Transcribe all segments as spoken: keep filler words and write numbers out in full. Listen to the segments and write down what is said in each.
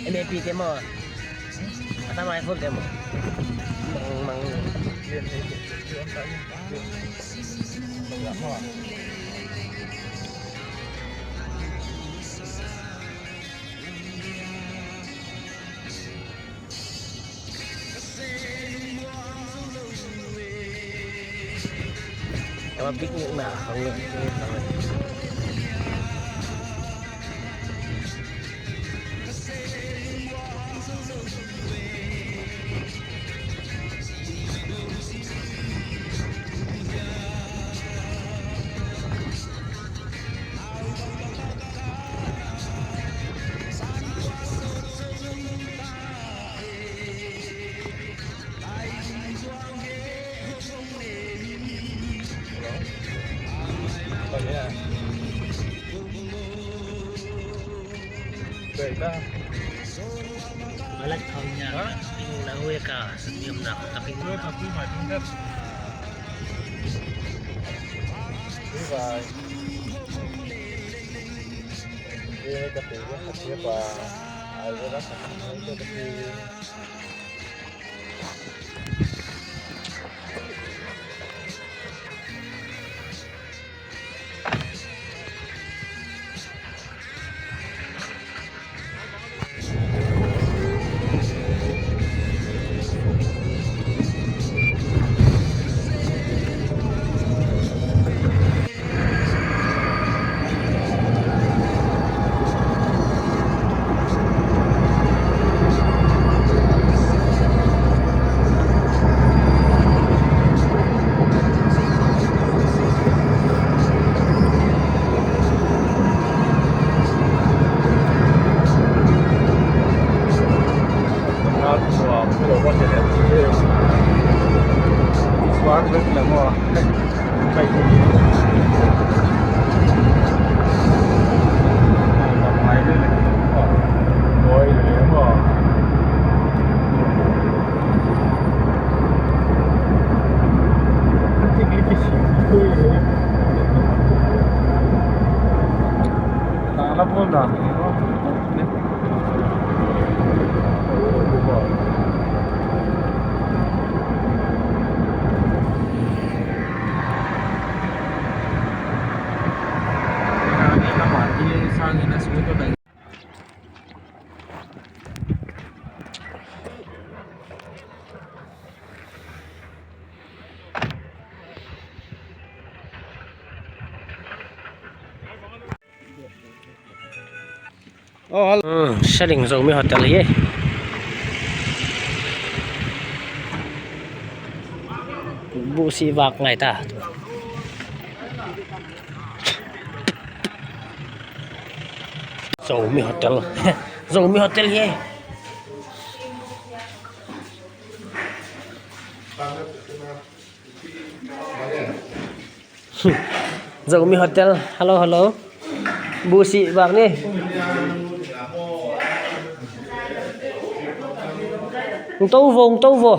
M A P te maw. Ata mai full te maw. Mang, mang. Kau big na, kau ni, ni, kau ni. Baik dah. Balik tahun ni, ha? Ini lah gue ka, senyum nak, tapi gue tak tahu, mak, dah. Bye bye. Ini kata dia, kata apa? Ada rasa, tapi Oh, hal-, hmm, Saling Zomi Hotel hi. Busi vak ngai ta. Zomi Hotel. Zomi Hotel hi. Zomi Hotel. Hello, hello. Busi bang ni. Ung tou vo, ung tou vo.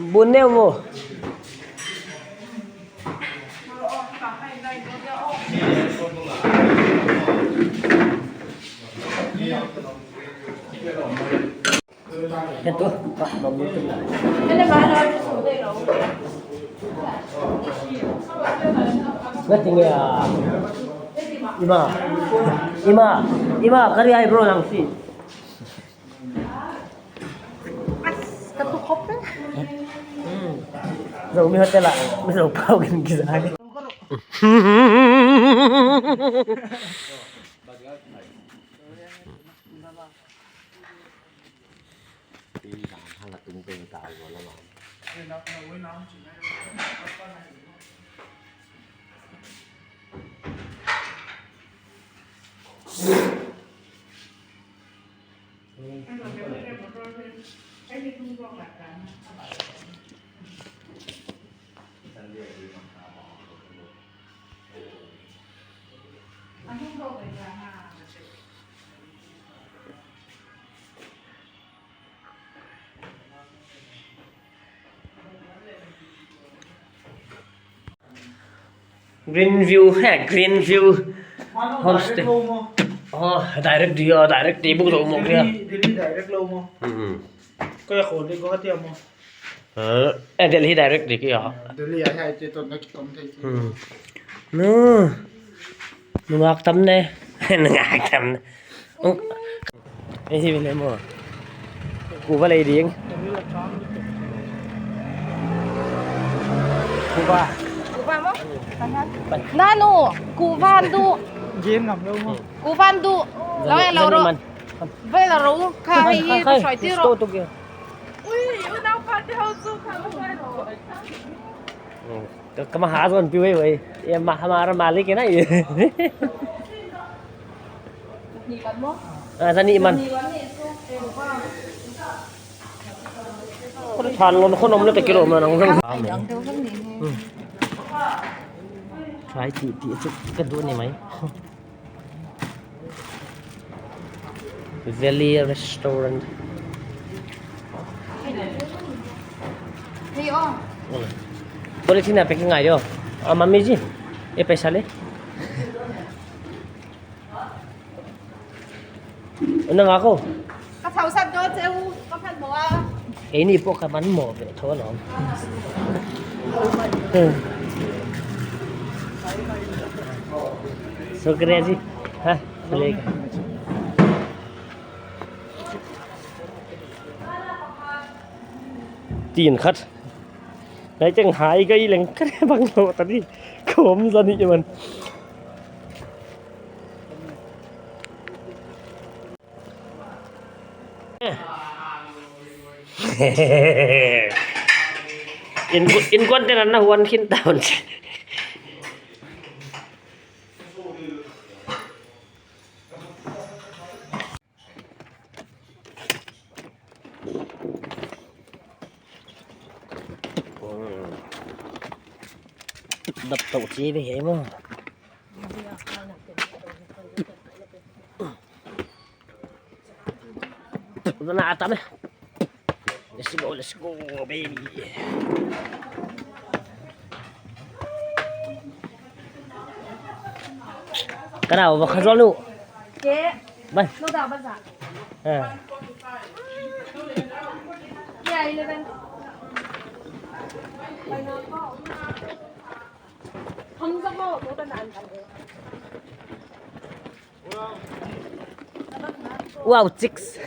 Bun neu vo. Kan tu, Pak, bom tu lah. Ngerti nggak ya? Ima, ima, ima, kari ai bro langsung. As, katu kopi. Hmm. Zomi Hotel lah, mi zau pau kan kisah. Green View, he, Green View Homestay. Oh, direct dia, direct dia, book lou maw dia. Delhi, Delhi direct lou maw. Hmm. Koi a khol di ko tia maw. Eh, Delhi direct di kei a. Delhi a hai te to next tom thei. Hmm. No. Nungak tam ne. Nungak tam ne. Oh. Eh, hi bine maw. Kuva lei ding. Kuva. Kuva maw? Nanu, kuva du. Game ngam lou maw. Kuva du. Lau ya lau ro. Vai lau ro. Kha hi, kha hi, kha hi. Soi ti ro. Ui, unau pa te hau su kha lo vai ro. Hmm. Ka, ka ma ha zon pi wei wei. Ye ma, hamaara malik hai na ye. Ah, zani man. Ko than lon ko nom le te kilo ma nang. Hmm. Try ti, ti, ti, ka du ni mai. Valley Restaurant. Hei, oh. Boleh sini apa ngai yo? Ah, mami ji. Eh, paisa le. Nang aku. Ka thau sat do cheu, ka phan mo a. Ini po ka man mo ve tho lo. Shukriya ji. Ha, chale. Tin khat. Nai cheng hai ka i leng khat bang lo ta di. Khom zani man. In, in container na huan khin town. Dap tau chi ve he mo. Zana atam eh. Let's go, let's go, baby. Kana ba kha zol nu. Ke. Bai. No da ba za. Eh. Ya, eleven. Bai no ko. Ham za ko, ko ta nan kan. Wow, chicks.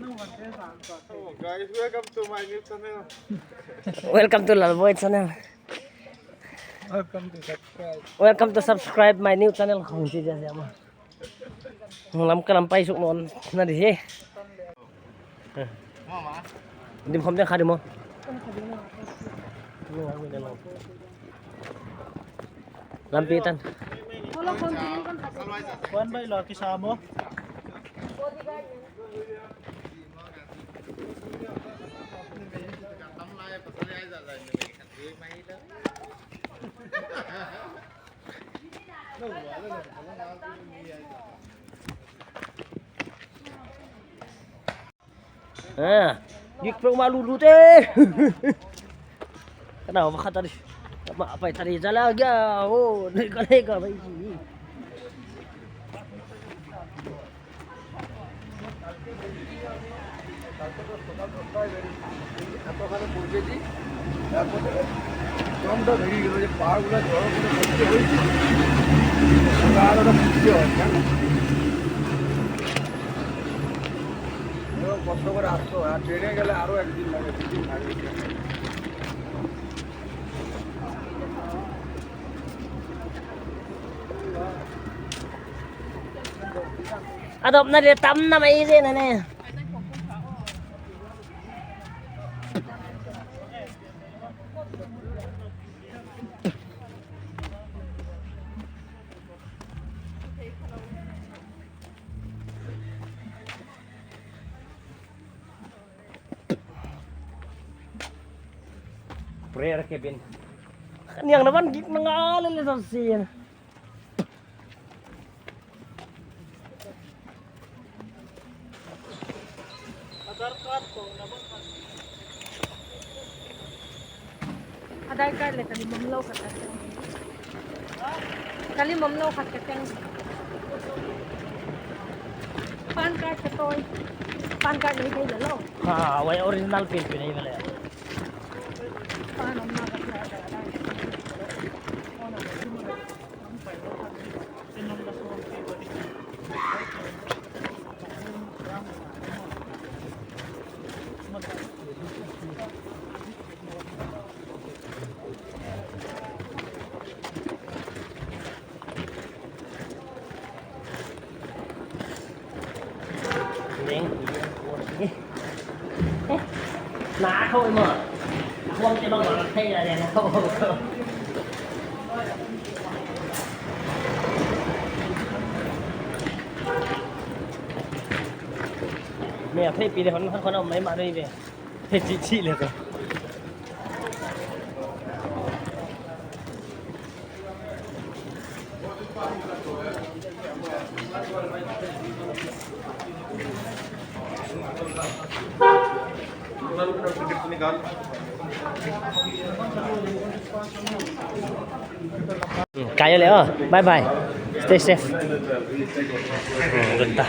Hello guys, welcome to my new channel. Welcome to Lalboy channel. Welcome to subscribe. Welcome to subscribe my new channel. Khong chi ja ja ma. Lam ka lam pai suk non na di he. Dim khom ding kha di mo. Lampi tan. Kuan bai lo kisa mo. Ah, gik pro malu lu te. Kana wa khatari. Ma pai tari jala gya. Oh, nahi ka nahi ka bhai. এতখানে পৌঁছেছি, তারপরে দমটা বেরিয়ে গেল, যে পাগুলো জড়ো করে বসতে হয়েছে। আর ওটা বুঝতে হয়, জানো? এরকম কষ্ট করে আসতে হয়, আর ট্রেনে গেলে আরো একদিন লাগে, দুদিন লাগে। Adop na dia tam na mai je na ne. Prayer cabin. Niang na ban gik na nga le le sa sin. Aadhaar card ko na ban. Aadhaar card leh ka lim om lou khat ka teng. Ka lim om lou khat ka teng. PAN card ka toi. PAN card nei thei lou. Ah, huai original pen pen nei lou. PAN om na ka tia ka Aadhaar. Na khou i maw. Huang te bang bang thei la le na khou. Me a thei pi le hon hon hon mai ma rei ve. He chi chi le ko. Hmm, kaya le, oh, bye bye. Stay safe. Hmm, ganda.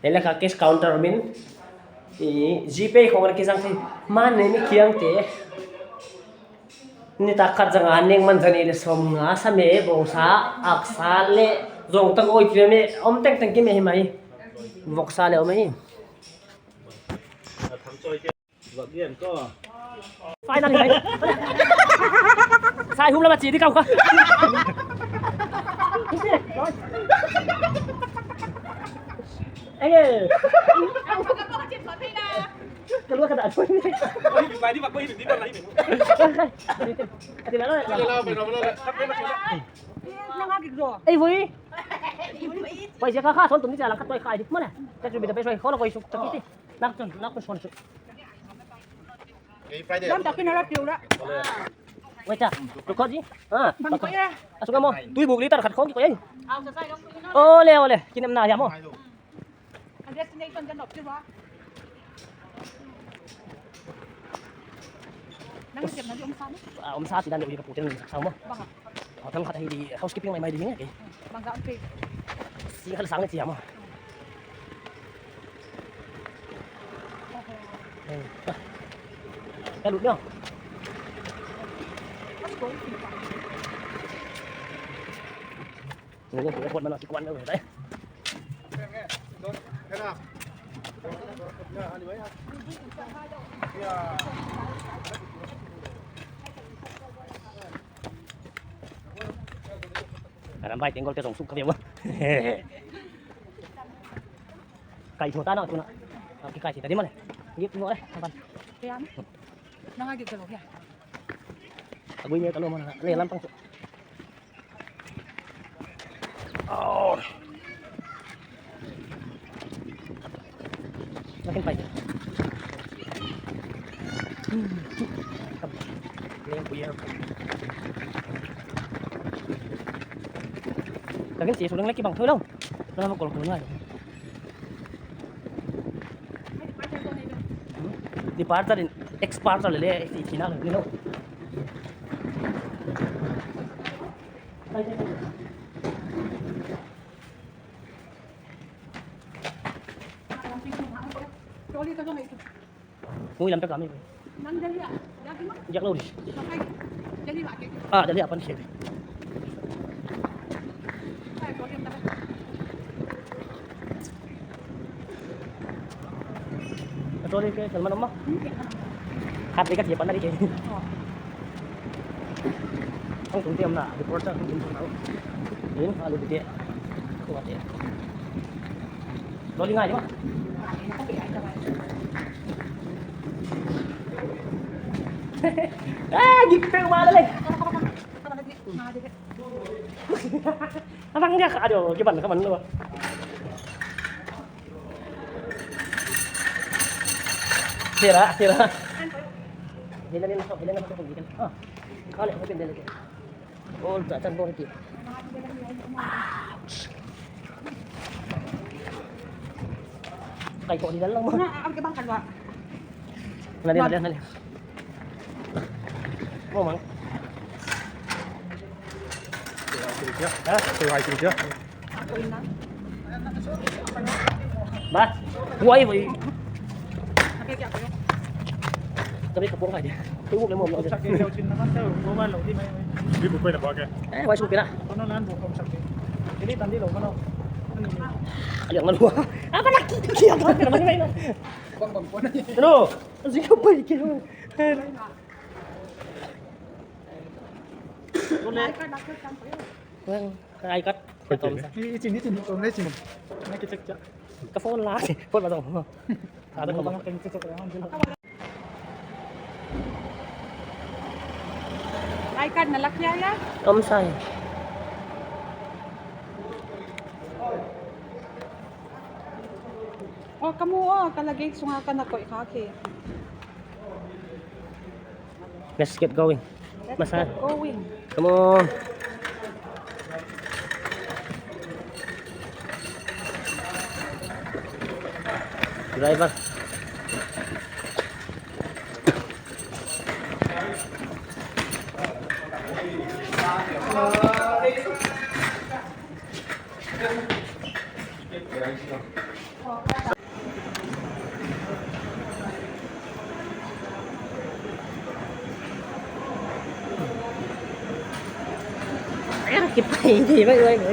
Lele kha cash counter min. I GPay khong ki zang thei. Man ne ni kiang te. Ni tak khat zang a neng man zani le sawmnga sa me bawngsa aksa le zong tak oi ti me om teng teng ki me hi mai. Voksa le om hi. Finally, mate. Sai hum la ma chi di kau ka. Eh. Ka lua ka dah. Ati la lo. Ei, voi. Voi, sia ka kha, son tum ni sia lang khat toi khai di. Mana? Tak tu bida pe soi, kholo koi suk tak iti. Nak tun, nak tun son suk. Dam tak kena rap tiura. Wait, ah. Rukho ji. Ah. Bang ko ya. Asuk mo. Tui buk liter khat khong ki ko, eh. Ole, ole. Kinem na ya mo. Ang destination kan nop tiura. Nang siap na di om sa mo? Ah, om sa ti dan di ka putin sa mo. Bang. Aw, thang khat hi di housekeeping mai mai di nge. Bang ka ang pe. Si khat sang ni siam ah. Eh, ah. Ka lut nyo. Ni ko ko man si kuan nyo dai. Ka ram bai teng gol te zong suk ka ve wa. Kai thua ta na tu na. Ki kai thua ta di ma le. Gi tu le. Ban. Kaya ni. Nang agi galo ya. Agui ni ka lo ma na. Le lam pang. Oh. Makin pai. Leng kuya. Kakin si sulang lagi bang thoi lo. Nama kol kol ngai. Departure in, exparture le, si, si na, you know. Mui lam tak kami. Nang Delhi ah, lagi mah. Jak lo di. Makai. Delhi mah ke. Ah, Delhi apan siya. Ay, problem na. Trolley ke kalman om ma? Khat dek ka thiap pan na di ke. Oh. Ang tung tiam na, reporter ang tung tiam na. Yun, alu bite. Kuwate. Trolley ngai di ma? Ah, gik pe ma le. Abang dia ka, aduh, gimana ka mana? Sira, sira. Hila ni masuk, hila ni masuk pun ikan. Ah, kau lihat pun dia lagi. Ol, tak, tak, boleh dia. Kai kau di dalam. Na, ang kebang kalwa. Nali, nali, nali. Mau mang. Ha? Ba? Wai, wai. Tapi kapok aja. Tunggu, kamu mau. Di buku ini bawa ke? Eh, wai, supir lah. Kono nan buku sakit. Jadi tadi lo, kono. Ayo, ngeluar. Apa lagi? Dia apa? Mana, mana? Bang, bang, kono. Ano? Sige, balik kayo. Wang, ka I card. Icin, icin, icin, icin. Ka phone la, phone la dong. Ada ko bang. I card na lak ya ya? Om sai. Oh, kamu, oh, ka lagi sunga ka na koi kha ke. Let's get going. Let's Masa. Get going. Come on. Driver. Ayan, kipai, di ba, ba, ba.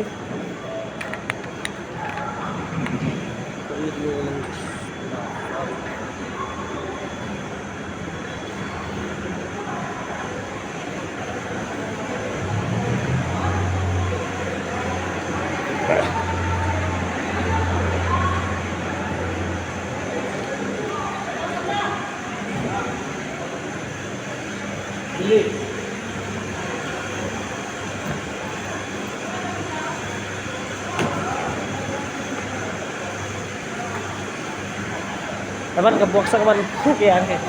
Taban ka buak sak ban. Kei an kei.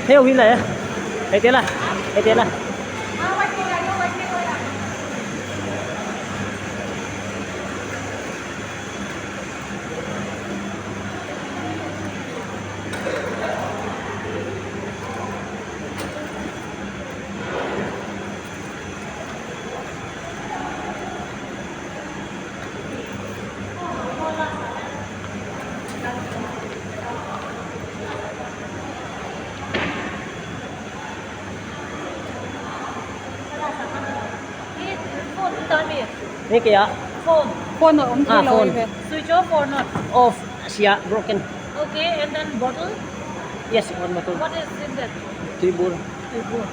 Hei, hui la ya. Hei, te la. Hei, te la. Ni kaya? Phone. Phone om Ah, thei lo phone. Ive. Switch off or not? Off. Sia, broken. Okay, and then bottle? Yes, one bottle. What is in that? Tibur. Tibur.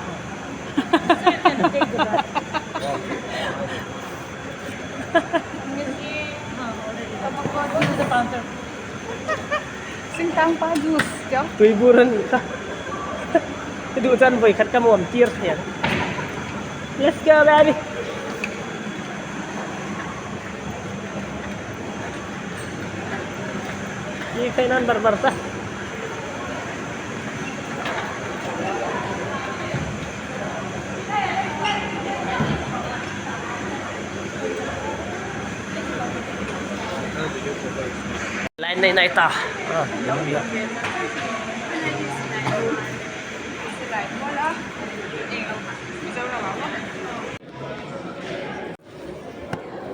So you can take that. Yes, ye, huh, already. Come on, go to the counter. Singtang pa juice, jo. Tui buran ka. Ka duh chan voi khat ka mawm tir hian. Let's go, baby. Ki khai nan bar bar ta. Line nai nai ta. Ah,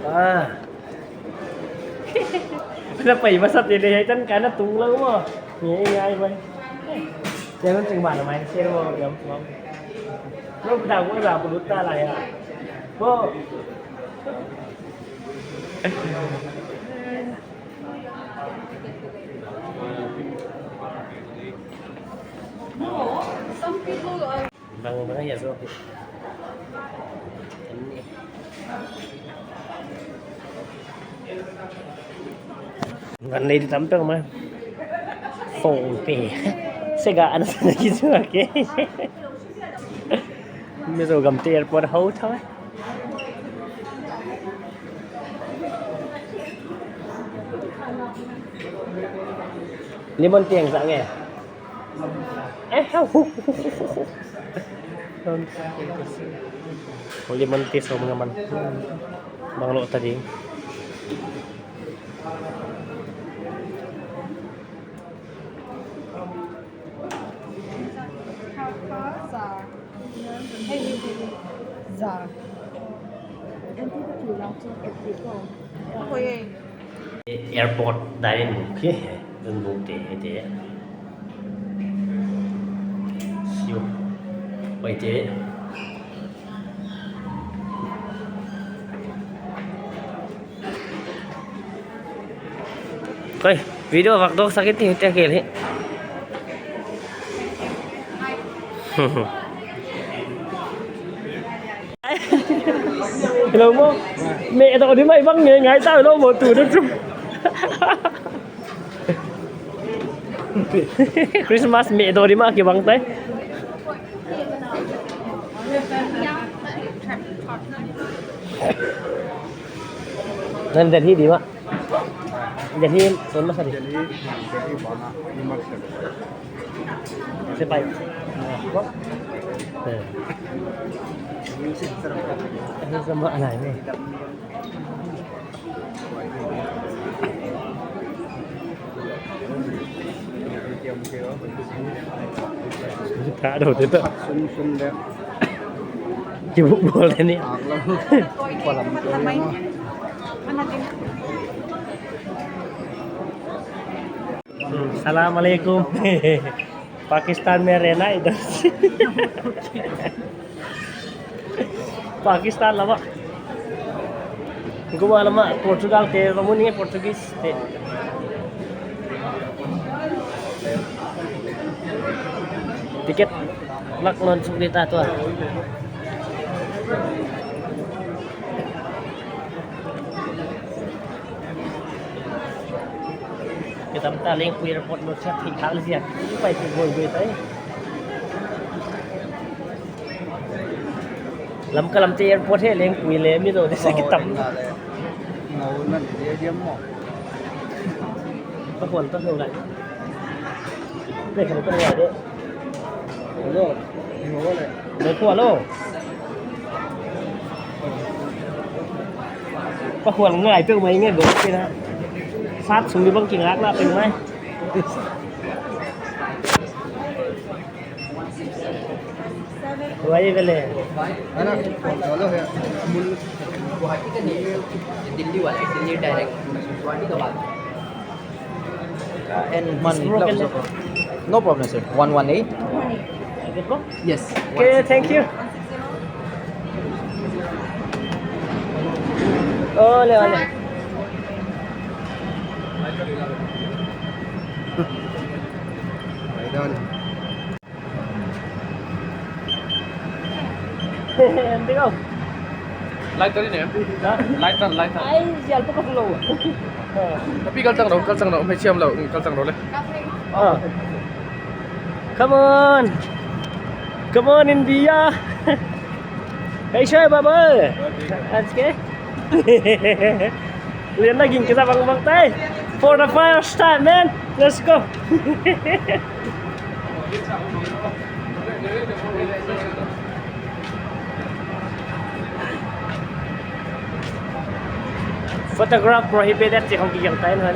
Ah. Na pai masa te le, hai tan ka na tung lang mo. Ngai ngai bai. Yang penting mana main share mo, yang mo. Lo dah mo dah bulut ta la ya. Mo. No, some people are Bang, bang ya so. Ngan lei di tampek mai. Phone pay. Sega ana sana kisu ake. Mizo gam te airport ho thaw. Lemon tea sang e. Eh, hau. Lemon tea sawm nga man. Bang lou ta ding. Airport dai in buk hi, dun buk te, he te. Siu. Oi te. Koi, video vak dok sakit ni, te kel hi. Hello mo. Me do di mai bang ngai ngai ta hello mo tu tu. Christmas me do di ma ki bang tai. Nan Delhi di ma. Delhi ton masa di. Delhi, Delhi bana, Himachal. Sepai. Eh. Ini sama anak ini. Ka do te to. Ki buk bol ni. Hmm, salam alaikum. Pakistan में रहना इधर से। Pakistan lama. Gua lama Portugal te, lama ni Portuguese te. Ticket lak non suk dita tua. Kitam ta Lengpui airport no siat thik hal siat. Pai tu goi goi tai. Lamka lam te airport hi Lengpui le mi lo de sa kitam. Ngau na de diam mo. Pa kon ta lo lai. Pe kan ta ya de. Hello. Hello. Pa khual ngai peuhmah nge gol pe na. Sat sung di bang kingak na peuhmah. Wai vele. Ana, hello he. Guwahati का नहीं है, दिल्ली वाला है, दिल्ली डायरेक्ट, गुवाहाटी का बात है। And one, no problem, sir. One one eight. Yes. Okay, thank you. Ole, ole. Light tadi ni. Ha? Light tan, light tan. Ai, sial tu ka flow. Tapi kaltang ro, kaltang ro, mai siam lau, kaltang ro le. Ah. Come on. Come on, India. Hey, show baba. That's okay. Lian lagi kita bang bang tai. For the first time, man. Let's go. Photograph prohibited, si hong kiyang tayo na.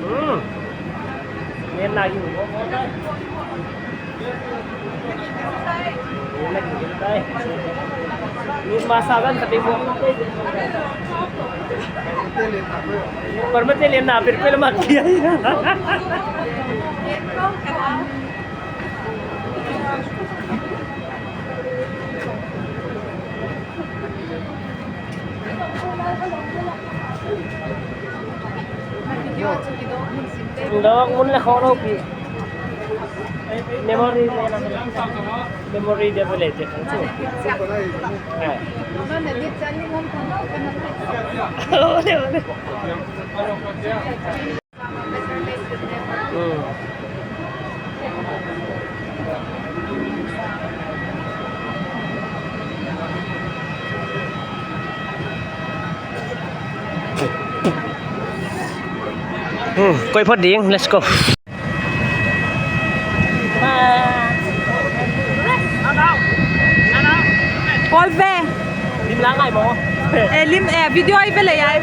Hmm. Yan lagi. Yan lagi. Yan lagi. Ni masa kan katimu. Permit ni na, pir pir mati. Dawk mun le kholo pi. Memory le na. Memory de bele je. Ole, ole. Hmm. Hmm, koi phot ding, let's go. Lang ai mo. Eh, lim, eh, video ai bele ai.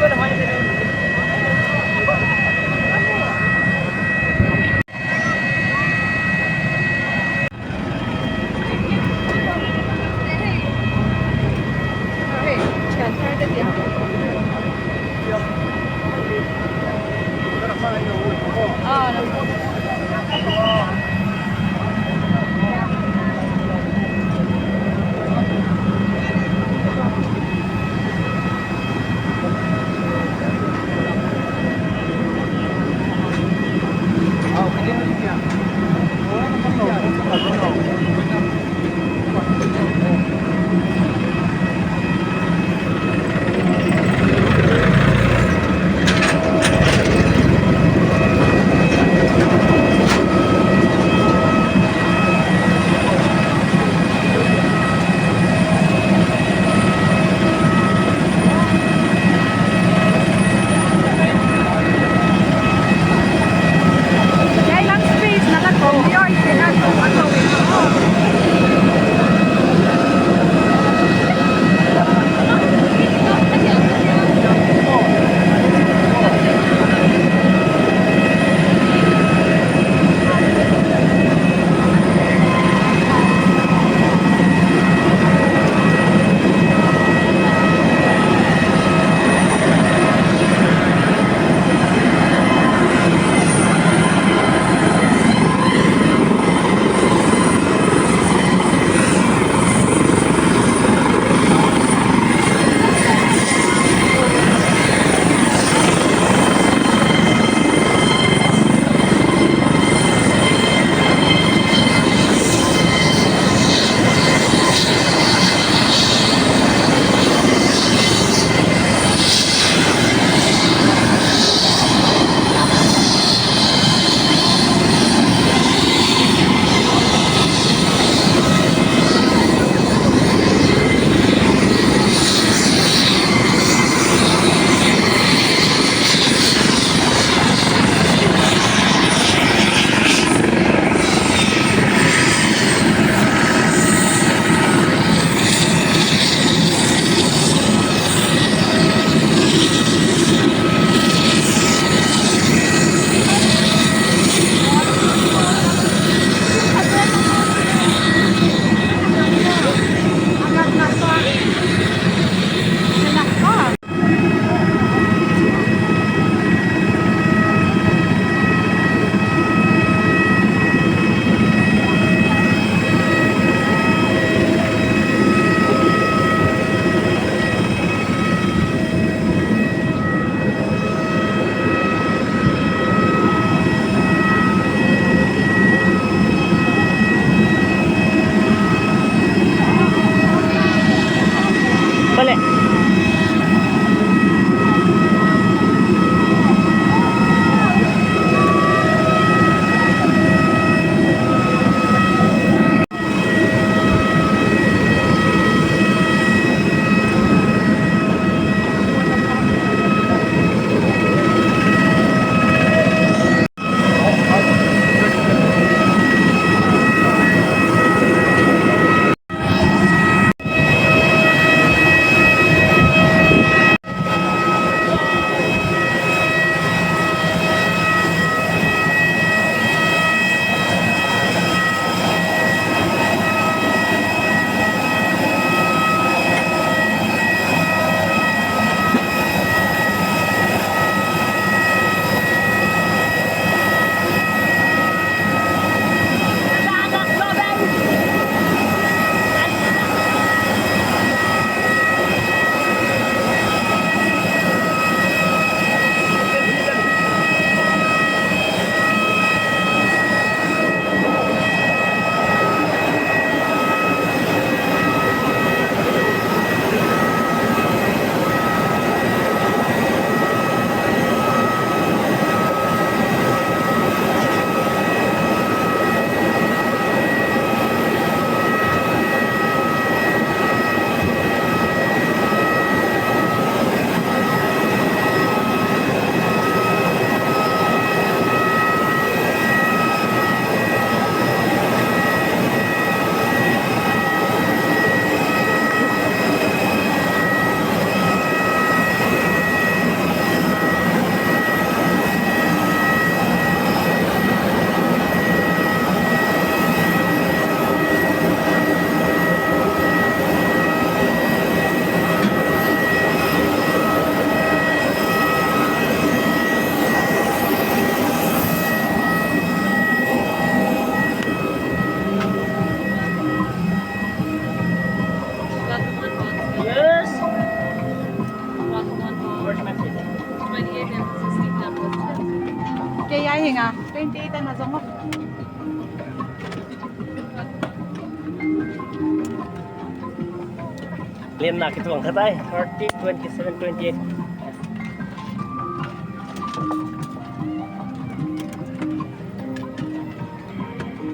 Lianna kituang khat ai, thirty, twenty-seven, twenty-eight.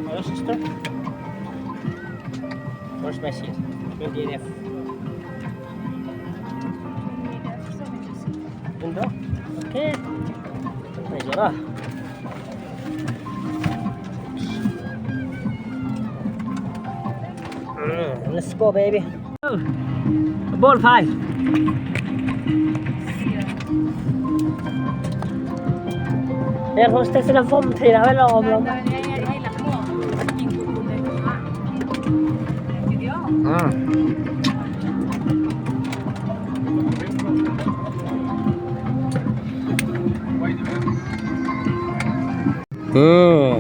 Hello, sister. Where's my seat? Twenty-eight F. Window? Okay. Sampai sudah. Mm, let's go, baby. Oh, ball five. Air hostess na form thei na velo. Ah. Hmm.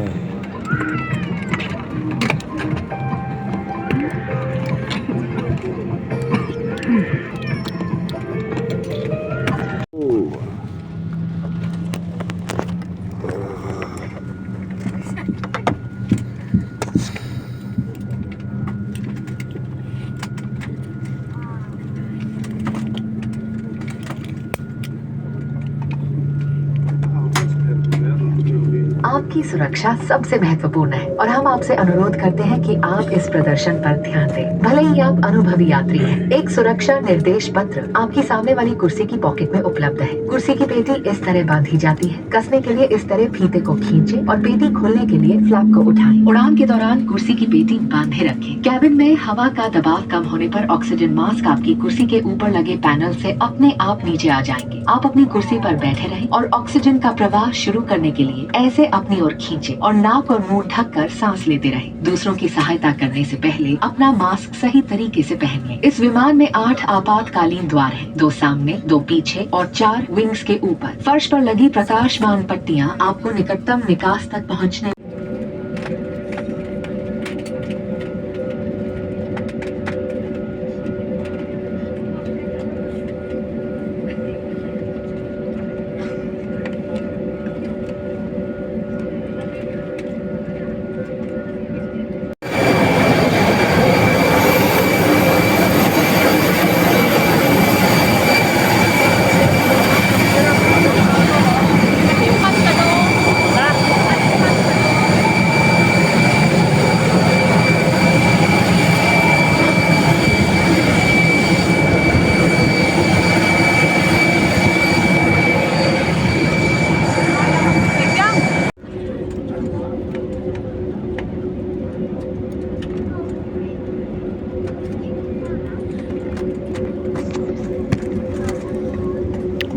आपकी सुरक्षा सबसे महत्वपूर्ण है और हम आपसे अनुरोध करते हैं कि आप इस प्रदर्शन पर ध्यान दें। भले ही आप अनुभवी यात्री हैं, एक सुरक्षा निर्देश पत्र आपकी सामने वाली कुर्सी की पॉकेट में उपलब्ध है। कुर्सी की पेटी इस तरह बांधी जाती है। कसने के लिए इस तरह फीते को खींचें और पेटी खोलने के लिए फ्लैप को उठाएं। उड़ान के दौरान कुर्सी की पेटी बांधे रखें। केबिन में हवा का दबाव कम होने पर ऑक्सीजन मास्क आपकी कुर्सी के ऊपर लगे पैनल से अपने आप नीचे आ जाएंगे। आप अपनी कुर्सी पर बैठे रहें और ऑक्सीजन का प्रवाह शुरू करने के लिए ऐसे अपनी ओर खींचें और नाक और मुंह ढककर सांस लेते रहें। दूसरों की सहायता करने से पहले अपना मास्क सही तरीके से पहन लें। इस विमान में आठ आपातकालीन द्वार हैं, दो सामने, दो पीछे और चार विंग्स के ऊपर। फर्श पर लगी प्रकाशमान पट्टियां आपको निकटतम निकास तक पहुंचने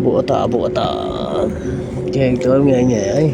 Buh ta, buh ta. Keng tuam ngai ngai ai.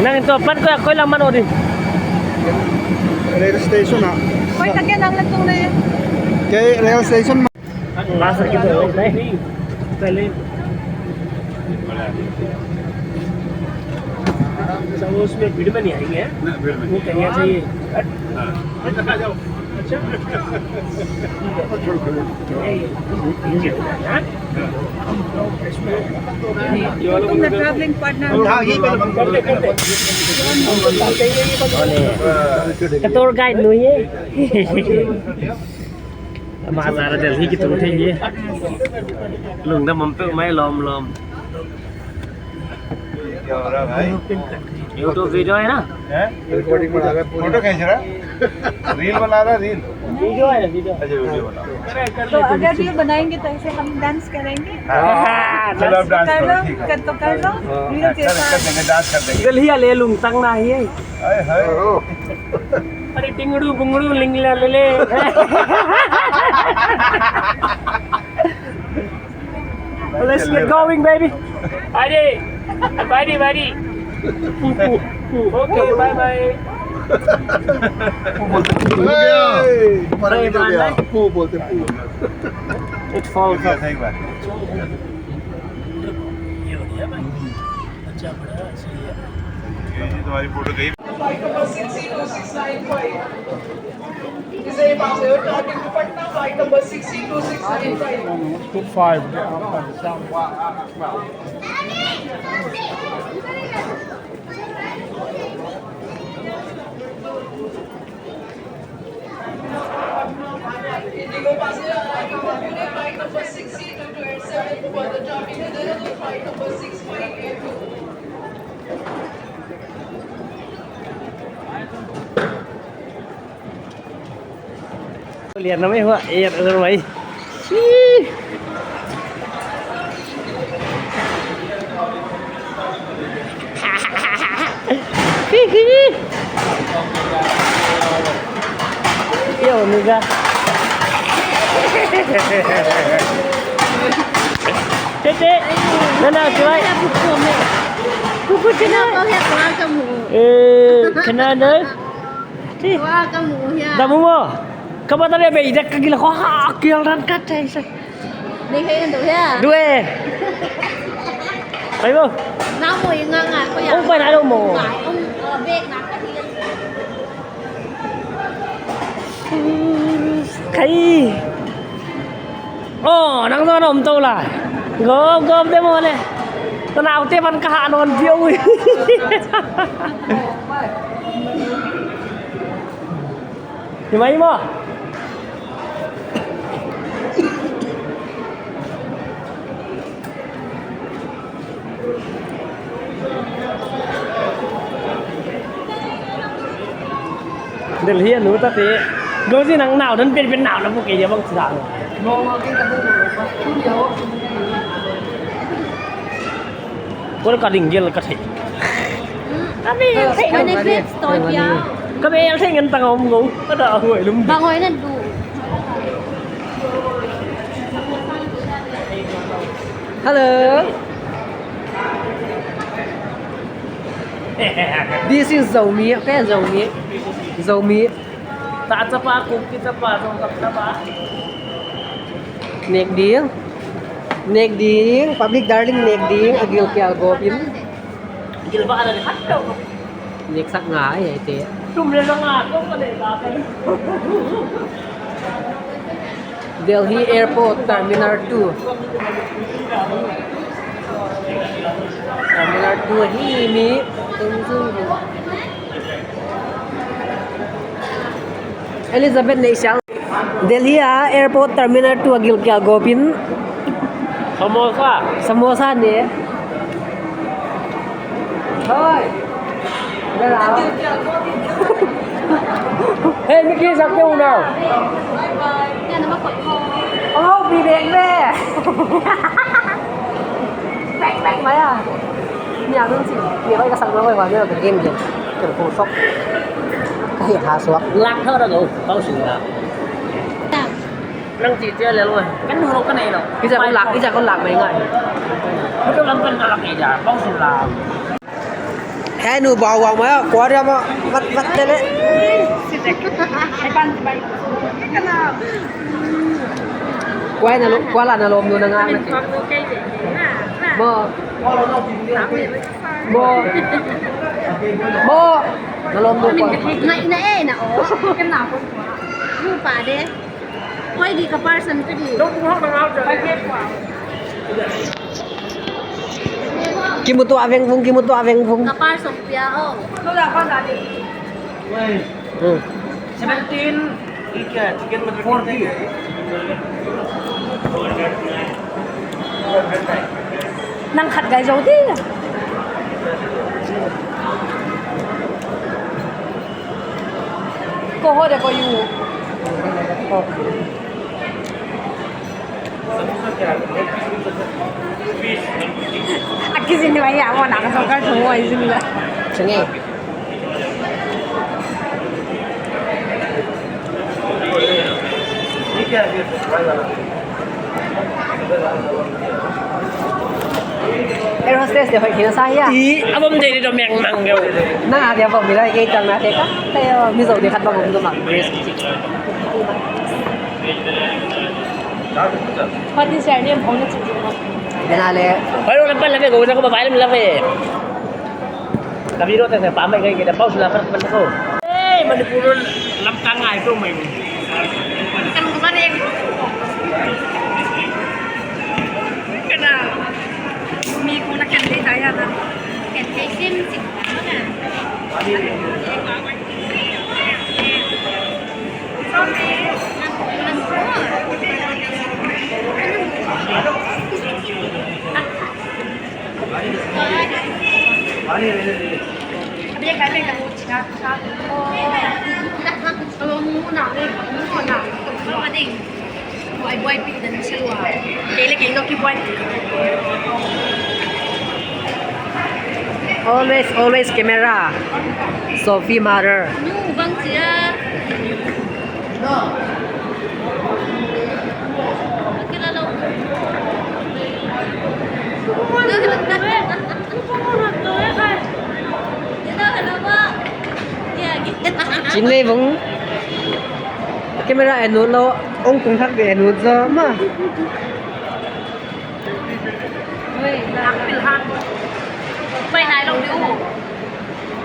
Nang itu pan ko, ko lang man odi. Rail station ah. Koi, kake nang nagtung na yun. Kay rail station. Basa kita, eh. Pwede. उसमें भीड़ में नहीं आएंगे, हैं? ना, भीड़ में वो नहीं। कहीं ऐसे ही हट। हाँ। अच्छा। तुम ना travelling partner। हाँ, यही पहले बंद कर दे, कर दे। Ka tour guide nu hi. Ama zara Delhi ki tung thei hi. Lungdam om peuhmah e, lawm lawm. क्या हो रहा है भाई? YouTube video है ना? हैं? Recording बना रहा है पूरी। फोटो खींच रहा है? Reel बना रहा है, reel? Video है, video। अच्छा, video बना रहा है। तो अगर reel बनाएंगे तो ऐसे हम dance करेंगे? हाँ, चलो, अब dance करो, ठीक है। कर तो कर लो। हाँ, reel के साथ। कर देंगे, dance कर देंगे। Delhi वाले lungtang na hi. हाय, हाय। अरे टिंगड़ू बुंगड़ू लिंगला लेले। Let's get going, baby. अरे, बारी, बारी। Okay, bye bye। पू बोलते पू। हो गया। ए, पू बोलते पू। It falls off। सही बात। ये तुम्हारी फोटो गई। Flight number six C two six nine five. Is a passenger target to Patna, flight number six C two six nine five. Two five. Indigo passenger arriving from Pune, flight number six C two two eight seven, for the traffic to Dehradun, flight number six five eight two. Lian na mai hua, eh, lian na mai. Shii. Hihi. Yo, Omega. Tete, nana, cuai. Kuku cina. Eh, kena dah. Ti. Wah, ka mu hia. Dah mu mo. Ka ba ta be be ida ka gila ko ha kial dan ka tai sa. Ni he ndu hia. Due. Ai mo. Na mo i nga nga ko ya. Ong pa na lo mo. Ngai, ong, uh, bek na ka dia. Kai. Oh, nang zong om tou lai. Gom, gom te maw le. Tanau te pan ka ha non viau. Hi mai maw. Delhi a nu ta te. Go si nang nau dan pen pen nau na bu ke ya bang sa. Kol ka ding gel ka thei. Ka be el thei ngan thei. Ka be el thei ngan tang om ngou. Ka da huai lum. Bang huai nan du. Hello. This is Zomi, okay, Zomi. Zomi. Ta chapa, Kuki chapa, Zong chapa. Nek ding. Nek ding, public darling nek ding, a gilkial gawp in. Gil ba ada di hat tau. Nek sak ngai ai te. Tum le nga ko ko le ba. Delhi Airport Terminal two. Terminal two hi mi tum tum. Elizabeth Neisiang. Delhi a Airport Terminal two a gilkial gawp in. Samosa. Samosa ne. Hoi. Hey, Mickey, sak te una. Oh, bi bek le. Bek bek maya. Ni a nun si. Ni bai ka sak na bai bai ka game game. Ka ko sok. Ka hi ha sok. Lak thau da go. Kau sing la. Nang ti tia le lo. Kan nu lo kan nei lo. Iza ko lak, iza ko lak mai ngai. Ko lam kan lak ida. Kau sing la. Hei nu bau bau mai, kua dia ma, vat, vat tele. Kua na lo, kua la na lom nu na nga na ke. Mo. Bo. Bo. Na lawm nu pon. Ngai na e na o. Kan na pon. Nu pa de. Oi di ka parcel pe di. Kimutu a veng vung, kimutu a veng vung. Ka parcel pia o. Hmm. Seventeen. Forty. Nang khat gai zou di. Ko ho de ko yu. A kisin ni mai ya mo na ka song ka thong wai sin la. Chunge. Air hostess de hoih khin sa hia. I, a bom de di do meng mang geu. Na dia bom mi lai ke tang na te ka. Te mi zo de khat bom dom mang. What is your name? Ong na chu. Bena le. Hoih lo lam pan la ve ko na ko ba bai lam la ve. Ka video te pa mai kai ke da pause la par pan ko. Hey, Manipur lam tang ai to mai. Kan ko ba ne. Kana. Mi ko na kan de da ya na. Kan de sim sim na. Always, always camera. Sophie mother. Chin lei vung. Camera en ut lou, ong tung thak de en ut zaw ma. Oi, na pil han. Pai nai lou diu.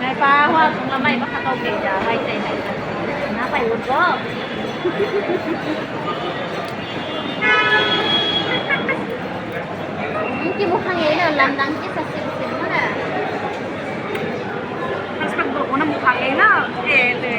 Nai pa, hua tung la mai pa kha tau ke ja, mai te nai. Na pai ut ko. Ki mu khang e na, lamdang ki sa sim sim na. Pas pat bro ko na mu khang e na. Eh, te.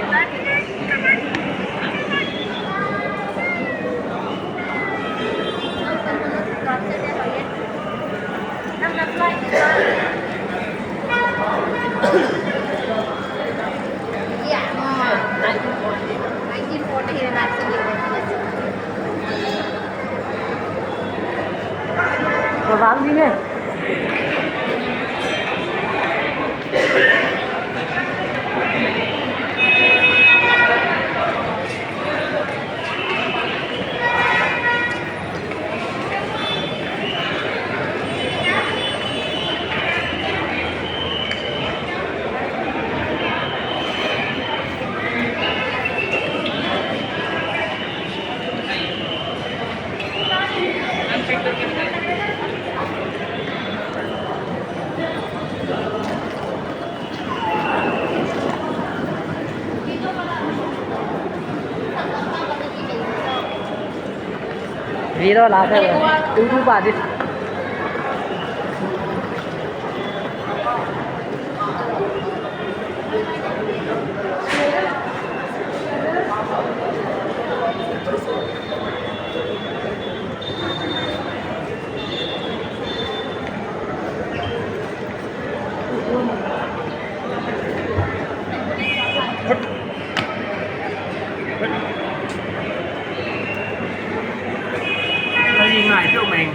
Video la te, YouTube pa di. Ngai peuhmah.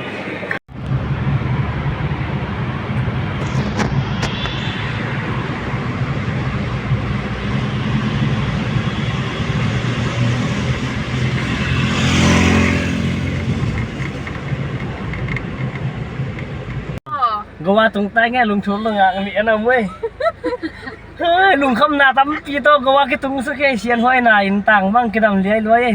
Goa tung tai nge, lungthur lou nga mi ana muai. Hei, lungkhamna tampi toh Goa kitung sak e, sianhuaina in tang bang kidam liai luai e.